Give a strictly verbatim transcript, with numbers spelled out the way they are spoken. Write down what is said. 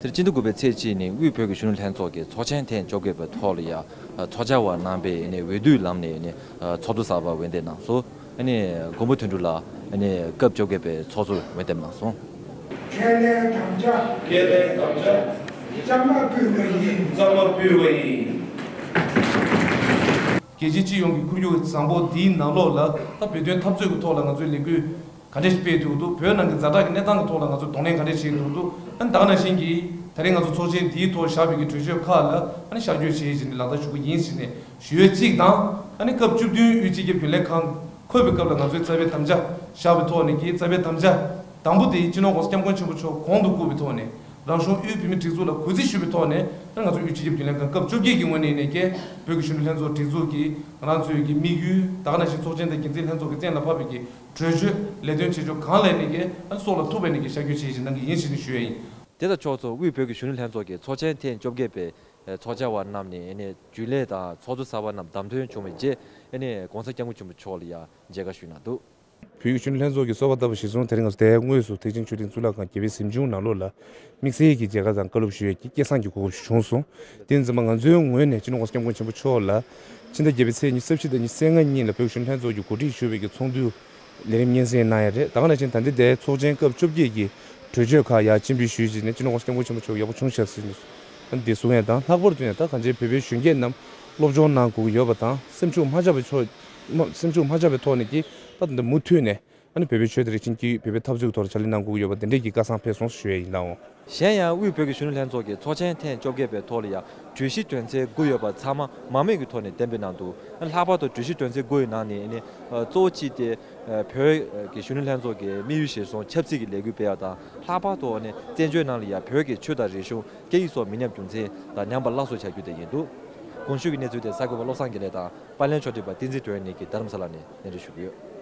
སྤྱི་ཟླ་དགུ་པའི་ཚེས་གཅིག་ཉིན་དབུས་བོད་ཀྱི་གཞོན་ནུ་ལྷན་ཚོགས་ཀྱི་ཚོགས་ཆེན་ཐེངས་བཅོ་བརྒྱད་པའི་ཐོག་ལ་ཡང་ཚོགས་བཅར་བ་རྣམ་པས་ནས་འོས་བསྡུའི་ལམ་ནས་ནས་ཚོགས་གཙོ་གསར་པ་འོས་འདེམས་གནང་སོང་། ཨ་ནི་མགོན་པོ་དོན་གྲུབ་ལགས་ཨ་ནི་སྐབས་བཅོ་བརྒྱད་པའི་ཚོགས་གཙོར་འོས་འདེམས་གནང་སོང་། ཁས་ལེན་དམ་བཅའ། ཁས་ལེན་དམ་བཅའ། གཙང་མ་ཕུལ་བ་ཡིན། གཙང་མ་ཕུལ་བ་ཡིན། རྒྱལ་སྤྱི་སྤྱི་ཡོངས་ཀྱི་ཁོར་ཡུག་བཟང་པོ་འདིའི་ནང་ལོགས་ལ་ད་བོད་དོན་འཐབ་རྩོད་ཀྱི་ཐོག་ལ་ང་ཚོས་ལས་འགུལ་ག་འདྲས་ཤིག་སྤེལ་ཐུབ་འདུག་བོད་ནང་གི་ཛ་དྲག་གི་གནས་སྟངས་ཀྱི་ཐོག་ལ་ང་ཚོས་གདོང་ལེན་ག་འདྲས་བྱེད་ཐུབ་འདུག་ཨ་ནི་ད་ག་ནང་བཞིན་གྱི་ད་རེས་ང་ཚོ་ཚོགས་ཆེན་འདིའི་ཐོག་བཞག་པའི་གི་གྲོས་ཆོད་ཁག་ལ་ཨ་ནི་ཤར་བསྐྱོད་བྱེད་བཞིན་ནས་ལག་བསྟར་ཞུ་གི་ཡིན་ཟེར་ནས་ཞུ་ཡས་གཅིག་དང་། ཨ་ནི་སྐབས་བཅུ་བདུན་དབུས་སྤྱི་ཁྱབ་རྒྱུན་ལས་ཁང་འཁོད་པའི་སྐབས་ལ་ང་ཚོས་རྩ་བའི་དམ་བཅའ་བཞག་པའི་ཐོག་ནས་ཀྱི་རྩ་བའི་དམ་བཅའ་དང་པོ་དེ་སྤྱི་ནོར་༸གོང་ས་༸སྐྱབས་མགོན་ཆེན་པོ་མཆོག་གོང་དུ་བཀུར་བའི་ཐོག་ནས་རང་གཞུང་དབུས་བོད་མིའི་སྒྲིག་འཛུགས་ལ་གུས་བརྩི་ཞུ་བའི་ཐོག་ནས་ཨ་ནི་ང་ཚོ་དབུས་སྤྱི་ཁྱབ་རྒྱུན་ལས་ཁང་སྐབས་བཅོ་བརྒྱད་ཀྱི་ངོས་ནས་ནས་ཀྱི་བོད་ཀྱི་གཞོན་ནུ་ལྷན་ཚོགས་སྒྲིག་འཛུགས་ཀྱི་ང་རང་ཚོའི་གི་དམིགས་ཡུལ་ད་ག་ནང་བཞིན་ཚོགས་ཆེན་དང་འགན་འཛིན་ལྷན་ཚོགས་ཀྱི་གཏན་ལ་ཕབ་པའི་གི་གྲོས་ཆོད་ལས་དོན་བྱེད་ཕྱོགས་གང་ལ་ནས་ཀྱི་ཨ་ནི་སྲོག་ལ་ཐུག་པའི་ནས་ཀྱི་ཤར་བསྐྱོད་བྱེད་བཞིན་གནང་གི་ཡིན་ཞེས་ནས་ཞུ་ཡ་ཡིན། དེ་དང་ཕྱོགས་མཚུངས་དབུས་བོད་ཀྱི་གཞོན་ནུ་ལྷན་ཚོགས་ཀྱི་ཚོགས་ཆེན་ཐེངས་བཅོ་བརྒྱད་པའི་ཚོགས་བཅར་བ་རྣམས་ནས་ཨ་ནི་རྒྱུན་ལས་དང་ཚོགས་གཙོ་གསར་པ་རྣམས་བདམས་ཐོན་བྱུང་བའི་རྗེས་ཨ་ནི་༸གོང་ས་༸སྐྱབས་མགོན་ཆེན་པོ་མཆོག་ལ་ཡང་མཇལ་ཁ་ཞུས་གནང་འདུག་བོད་ཀྱི་གཞོན་ནུ་ལྷན་ཚོགས་ཀྱི་གསོལ་བ་བཏབ་པ་གཞིར་བཟུང་དེ་རིང་ང་ཚོ་དེ་དངོས་སུ་ཐེག་ཆེན་ཆོས་གླིང་གཙུག་ལག་ཁང་རྒྱལ་བའི་གཟིམ་ཆུང་ནང་ལོགས་ལ་དམིགས་བསལ་གྱི་མཇལ་ཁ་དང་བཀའ་སློབ་ཞུ་ཡས་ཀྱི་སྐལ་བཟང་གི་གོ་སྐབས་ཤིག་བྱུང་སོང་། དེ་ཡིན་ཙང་ང་ཚོའི་ངོས་ནས་སྤྱི་ནོར་༸གོང་ས་༸སྐྱབས་མགོན་ཆེན་པོ་མཆོག་ལ་ཕྱི་ཟླ་བརྒྱད་པའི་ཚེས་ཉི་ཤུ་རྩ་བཞི་དང་ཉི་ཤུ་རྩ་ལྔ་གཉིས་ལ་བོད་ཀྱི་གཞོན་ནུ་ལྷན་ཚོགས་ཀྱིས་གོ་སྒྲིག་ཞུས་པའི་གི་ཚོགས་འདུའི་ལས་རིམ་སྙན་སེང་གནང་ཡ་རེད། ད་ག་ནང་བཞིན་ད་ལྟའི་དེ་ཚོགས་ཆེན་སྐབས་བཅོ་བརྒྱད་ཀྱི་གྲོས་ཆོད་ཁག་ཡར་སྤྱན་འབུལ་ཞུས་རྗེས་ནས་སྤྱི་ནོར་༸གོང་ས་༸སྐྱབས་མགོན་ཆེན་པོ་མཆོག་ཡག་པོ་བྱུང་ཤག་ཟེར་ནས་འདི་གསུང་ཡ་དང་། ལྷག་པར་དུ་ཡང་ད་གང་ཅིའི་བོད་པའི་གཞོན་སྐྱེས་རྣམས་སློབ་སྦྱོང་གནང་དགོས་ཀྱི་ཡོད་པ་དང་། སེམས་ཤུགས་མ་ཆག་པའི་ཕྱོགས་མ་སེམས་ཤུགས་མ་ཆག་པའི་ཐོག་ནས་ཀྱི་ད་འདི་མུ་མཐུད་ནས་ཨ་ནི་བོད་པའི་ཆོས་དང་རིག་གཞུང་གི་བོད་པའི་འཐབ་རྩོད་ཀྱི་ཐོག་ལ་ཕྱག་ལས་གནང་དགོས་ཀྱི་ཡོད་པ་འདི་འདྲས་ཀྱི་བཀའ་བཟང་ཕེབས་སོང་ཞུ་ཡ་ཡིན་ལགས། གཞན་ཡང་དབུས་བོད་ཀྱི་གཞོན་ནུ་ལྷན་ཚོགས་ཀྱི་ཚོགས་ཆེན་ཐེངས་བཅོ་བརྒྱད་པའི་ཐོག་ལ་ཡང་གྲོས་གཞི་དོན་ཚན་དགུ་ཡོད་པ་ཚང་མ་མང་མོས་ཀྱི་ཐོག་ནས་གཏན་འབེབས་གནང་འདུག་ལྷག་པར་དུ་གྲོས་གཞི་དོན་ཚན་དགུ་ཡི་ནང་ནས་ནི་གཙོ་བོ་གཅིག་དེ་བོད་ཀྱི་གཞོན་ནུ་ལྷན་ཚོགས་ཀྱི་དམིགས་ཡུལ་གཞིར་བཟུང་ཆབ་སྲིད་ཀྱི་ལས་འགུལ་སྤེལ་བ་དང་། ལྷག་པར་དུ་ནི་བཙན་བྱོལ་ནང་ལ་ཡང་བོད་ཀྱི་ཆོས་དང་རིག་གཞུང་སྐད་ཡིག་སོགས་མི་ཉམས་རྒྱུ་མཚན་དང་ཉམས་པ་སླར་གསོ་བྱ་རྒྱུ་དེ་ཡིན་འདུག་གོང་ཞུས་ཀྱི་གནས་ཚུལ་དེ་གསར་འགོད་པ་བློ་བཟང་དགེ་ལེགས་དང་པར་ལེན་ཕྱོགས་སྒྲིག་པ་བསྟན་འཛིན་སྒྲོན་གཉིས་ཀྱིས་རྡ་རམ་ས་ལ་ནས་སྙན་སྒྲོན་ཞུ་གི་ཡོད།